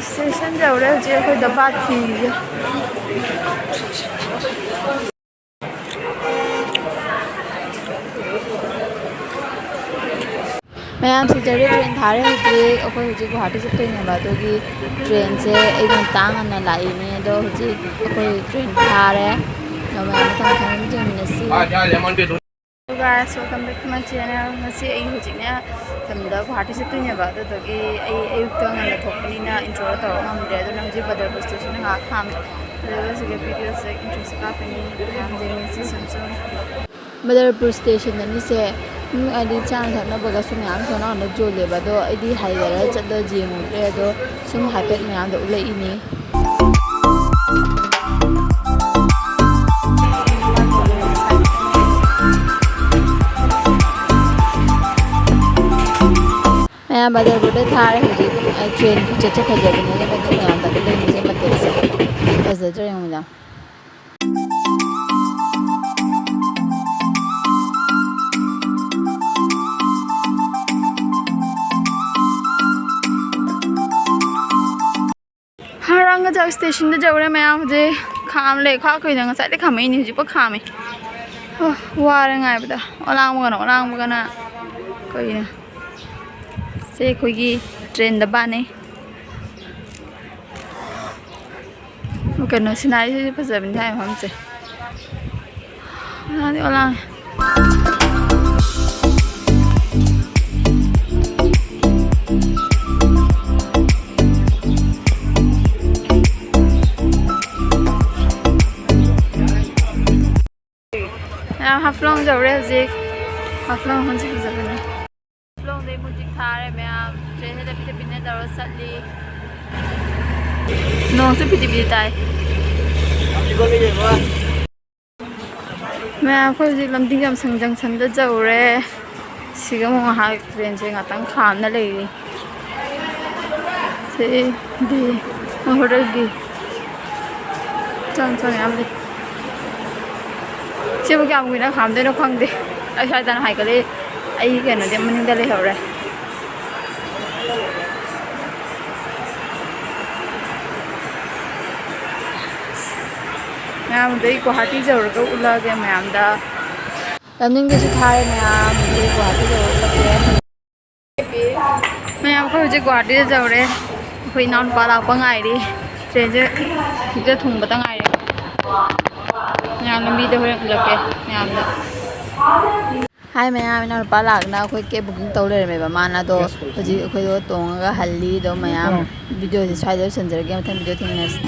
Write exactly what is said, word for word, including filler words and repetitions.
Station ꯌꯧꯔꯦ ꯍꯧꯖꯤꯛ꯫ ꯑꯩꯈꯣꯏ ꯗꯕꯥ ꯊꯤꯔꯤꯌꯦ꯫ ꯃꯌꯥꯝ ꯁꯤꯗꯔꯦ, ꯇ꯭ꯔꯦꯟ ꯊꯥꯔꯦ ꯍꯧꯖꯤꯛ꯫ ꯑꯩꯈꯣꯏ ꯍꯧꯖꯤꯛ ꯒꯨꯍꯥꯇꯤ ꯆꯠꯇꯣꯏꯅꯦꯕ, ꯑꯗꯨꯒꯤ ꯇ꯭ꯔꯦꯟꯁꯦ ꯑꯩ ꯉꯟꯇꯥ ꯉꯟꯅ ꯂꯥꯛꯏꯅꯦ꯫ ꯑꯗꯣ ꯍꯧꯖꯤꯛ ꯑꯩꯈꯣꯏ ꯇ꯭ꯔꯦꯟ ꯊꯥꯔꯦ꯫ ꯑꯗꯣ ꯃꯌꯥꯝ ꯃꯊꯪ ꯃꯊꯪ ꯑꯗꯨꯝ ꯌꯦꯡꯃꯤꯟꯅꯁꯤ꯫ Hello guys, welcome back to my channel. ꯉꯁꯤ ꯑꯩ ꯍꯧꯖꯤꯛꯅꯦ ꯀꯩꯅꯣꯗ ꯒꯨꯍꯥꯇꯤ ꯆꯠꯇꯣꯏꯅꯦꯕ, ꯑꯗꯨꯗꯨꯒꯤ ꯑꯩ ꯑꯌꯨꯛꯇ ꯉꯟꯅ ꯊꯣꯛꯄꯅꯤꯅ intro ꯇꯧꯔꯛ ꯉꯝꯗ꯭ꯔꯦ꯫ ꯑꯗꯨꯅ ꯍꯧꯖꯤꯛ ꯕꯗꯔꯄꯨꯔ ꯁ꯭ꯇꯦꯁꯟꯗ ꯉꯥꯏꯍꯥꯛ ꯈꯥꯝꯃꯦ, ꯑꯗꯨꯒ ꯁꯤꯒ videoꯁꯦ introꯁꯦ ꯀꯥꯞꯄꯅꯤ꯫ ꯃꯌꯥꯝ ꯌꯦꯡꯃꯤꯟꯅꯁꯤ ꯁꯨꯝ ꯁꯨꯝ꯫ ꯕꯗꯔꯄꯨꯔ ꯁ꯭ꯇꯦꯁꯟꯗꯅꯤꯁꯦ꯫ ꯎꯝ, ꯍꯥꯏꯗꯤ ꯆꯥꯅ ꯊꯛꯅꯕꯒꯁꯨ ꯃꯌꯥꯝ ꯁꯣꯝ ꯅꯥꯀꯟꯗ ꯌꯣꯜꯂꯦꯕ꯫ ꯑꯗꯣ ꯑꯩꯗꯤ ꯍꯥꯏꯊꯔ ꯆꯠꯂ ꯌꯦꯡꯉꯨꯗ꯭ꯔꯦ꯫ ꯑꯗꯣ ꯁꯨꯝ ꯍꯥꯏꯐꯦꯠ ꯃꯌꯥꯝꯗ ꯎꯠꯂꯛꯏꯅꯦ꯫ ꯃꯌꯥꯝ ꯕꯗꯔꯄꯨꯔꯗ ꯊꯥꯔꯦ ꯍꯧꯖꯤꯛ꯫ ꯑ, ꯇ꯭ꯔꯦꯟ ꯈꯨꯆꯠꯁꯦ ꯐꯖꯕꯅꯤꯅ ꯃꯗꯨ ꯃꯌꯥꯝꯗ ꯎꯠꯂꯛꯏꯅꯦ ꯃꯇꯦꯛꯁꯦ꯫ ꯐꯖꯗ꯭ꯔꯥ ꯌꯦꯡꯉꯨ ꯃꯌꯥꯝ꯫ ꯍꯔꯥꯡꯒꯖꯥꯛ ꯁ꯭ꯇꯦꯁꯟꯗ ꯌꯧꯔꯦ ꯃꯌꯥꯝ꯫ ꯍꯧꯖꯤꯛ ꯈꯥꯝ ꯂꯩ꯫ ꯈ꯭ꯋꯥ ꯀꯨꯏꯅ ꯉꯁꯥꯏꯗꯩ ꯈꯥꯝꯃꯛꯏꯅꯦ, ꯍꯧꯖꯤꯛꯐꯥꯎ ꯈꯥꯝꯃꯤ꯫ ꯑꯣ, ꯋꯥꯔꯦ ꯉꯥꯏꯕꯗ꯫ ꯑꯣꯂꯥꯡꯕꯒꯅ ꯑꯣꯂꯥꯡꯕꯒꯅ ꯀꯩꯅꯣ꯫ ꯁꯦ ꯑꯩꯈꯣꯏꯒꯤ ꯇ꯭ꯔꯦꯟꯗ ꯕꯥꯅꯦ꯫ ꯀꯩꯅꯣ ꯁꯤꯅꯔꯤꯁꯤꯁꯨ ꯐꯖꯕꯅꯤ ꯍꯥꯏ ꯃꯐꯝꯁꯦ꯫ ꯑꯣꯂꯥꯡꯗꯤ ꯑꯣꯂꯥꯡ꯫ ꯃꯌꯥꯝ ꯍꯥꯐꯂꯣꯡ ꯌꯧꯔꯦ ꯍꯧꯖꯤꯛ꯫ ꯍꯥꯐꯂꯣꯡ ꯃꯐꯝꯁꯦ ꯐꯖꯕꯅꯤ꯫ ꯍꯥꯐꯂꯣꯡꯗꯩ ꯃꯨꯖꯤꯛ ꯊꯥꯔꯦ ꯃꯌꯥꯝ꯫ ꯇ꯭ꯔꯦꯟꯁꯤꯗ ꯐꯤꯗꯤ ꯐꯤꯅ ꯇꯧꯔ ꯆꯠꯂꯤ꯫ ꯅꯣꯡꯁꯨ ꯐꯤꯗꯤ ꯐꯤꯗꯤ ꯇꯥꯏ꯫ ꯃꯌꯥꯝ ꯑꯩꯈꯣꯏ ꯍꯧꯖꯤꯛ ꯂꯝꯗꯤꯡ ꯖꯪꯁꯟꯗ ꯌꯧꯔꯦ꯫ ꯁꯤꯒ ꯑꯃꯨꯛ ꯉꯥꯏꯍꯥꯛ ꯇ꯭ꯔꯦꯟꯁꯦ ꯉꯥꯛꯇꯪ ꯈꯥꯝꯅ ꯂꯩꯔꯤ꯫ ꯁꯤꯗꯤ ꯃꯣꯏ ꯍꯣꯇꯦꯜꯒꯤ ꯆꯪ ꯆꯪ ꯌꯥꯝ ꯂꯩ꯫ ꯁꯤꯕꯨ ꯀꯌꯥꯝ ꯀꯨꯏꯅ ꯈꯥꯝꯗꯣꯏꯅꯣ ꯈꯪꯗꯦ꯫ ꯑꯩ ꯁ꯭ꯋꯥꯏꯗꯅ ꯍꯥꯏꯒꯠꯂꯛꯏ꯫ ꯑꯩ ꯀꯩꯅꯣꯗꯤ ꯃꯅꯤꯡꯗ ꯂꯩꯍꯧꯔꯦ꯫ ꯃꯌꯥꯝꯗ ꯑꯩ ꯒꯨꯍꯥꯇꯤ ꯌꯧꯔꯒ ꯎꯠꯂꯛꯑꯒꯦ ꯃꯌꯥꯝꯗ꯫ ꯂꯝꯅꯤꯡꯗꯁꯨ ꯊꯥꯔꯦ ꯃꯌꯥꯝ, ꯍꯧꯖꯤꯛ ꯒꯨꯍꯥꯇꯤ ꯌꯧꯔꯒ ꯎꯠꯂꯛꯀꯦ꯫ ꯃꯌꯥꯝ, ꯑꯩꯈꯣꯏ ꯍꯧꯖꯤꯛ ꯒꯨꯍꯥꯇꯤꯗ ꯌꯧꯔꯦ꯫ ꯑꯩꯈꯣꯏ ꯏꯅꯥꯎꯅꯨꯄꯥ ꯂꯥꯛꯄ ꯉꯥꯏꯔꯤ꯫ ꯇ꯭ꯔꯦꯟꯁꯦ ꯍꯧꯖꯤꯛꯇ ꯊꯨꯡꯕꯗ ꯉꯥꯏꯔꯤ꯫ ꯃꯌꯥꯝ, ꯂꯝꯕꯤꯗ ꯍꯣꯔꯦꯟ ꯎꯠꯂꯛꯀꯦ ꯃꯌꯥꯝꯗ꯫ ꯍꯥꯏ ꯃꯌꯥꯝ, ꯏꯅꯥꯎꯅꯨꯄꯥ ꯂꯥꯛꯅ ꯑꯩꯈꯣꯏ ꯀꯦꯕ ꯕꯨꯀꯤꯡ ꯇꯧ ꯂꯩꯔꯝꯃꯦꯕ꯫ ꯃꯥꯅ ꯑꯗꯣ ꯍꯧꯖꯤꯛ ꯑꯩꯈꯣꯏꯗꯣ ꯇꯣꯡꯉꯒ ꯍꯜꯂꯤ꯫ ꯑꯗꯣ ꯃꯌꯥꯝ, ꯚꯤꯗꯤꯑꯣꯁꯦ ꯁ꯭ꯋꯥꯏꯗ ꯂꯣꯏꯁꯤꯟꯖꯔꯒꯦ꯫ ꯃꯊꯪ ꯚꯤꯗꯤꯑꯣ ꯊꯦꯡꯅꯔꯁꯤ꯫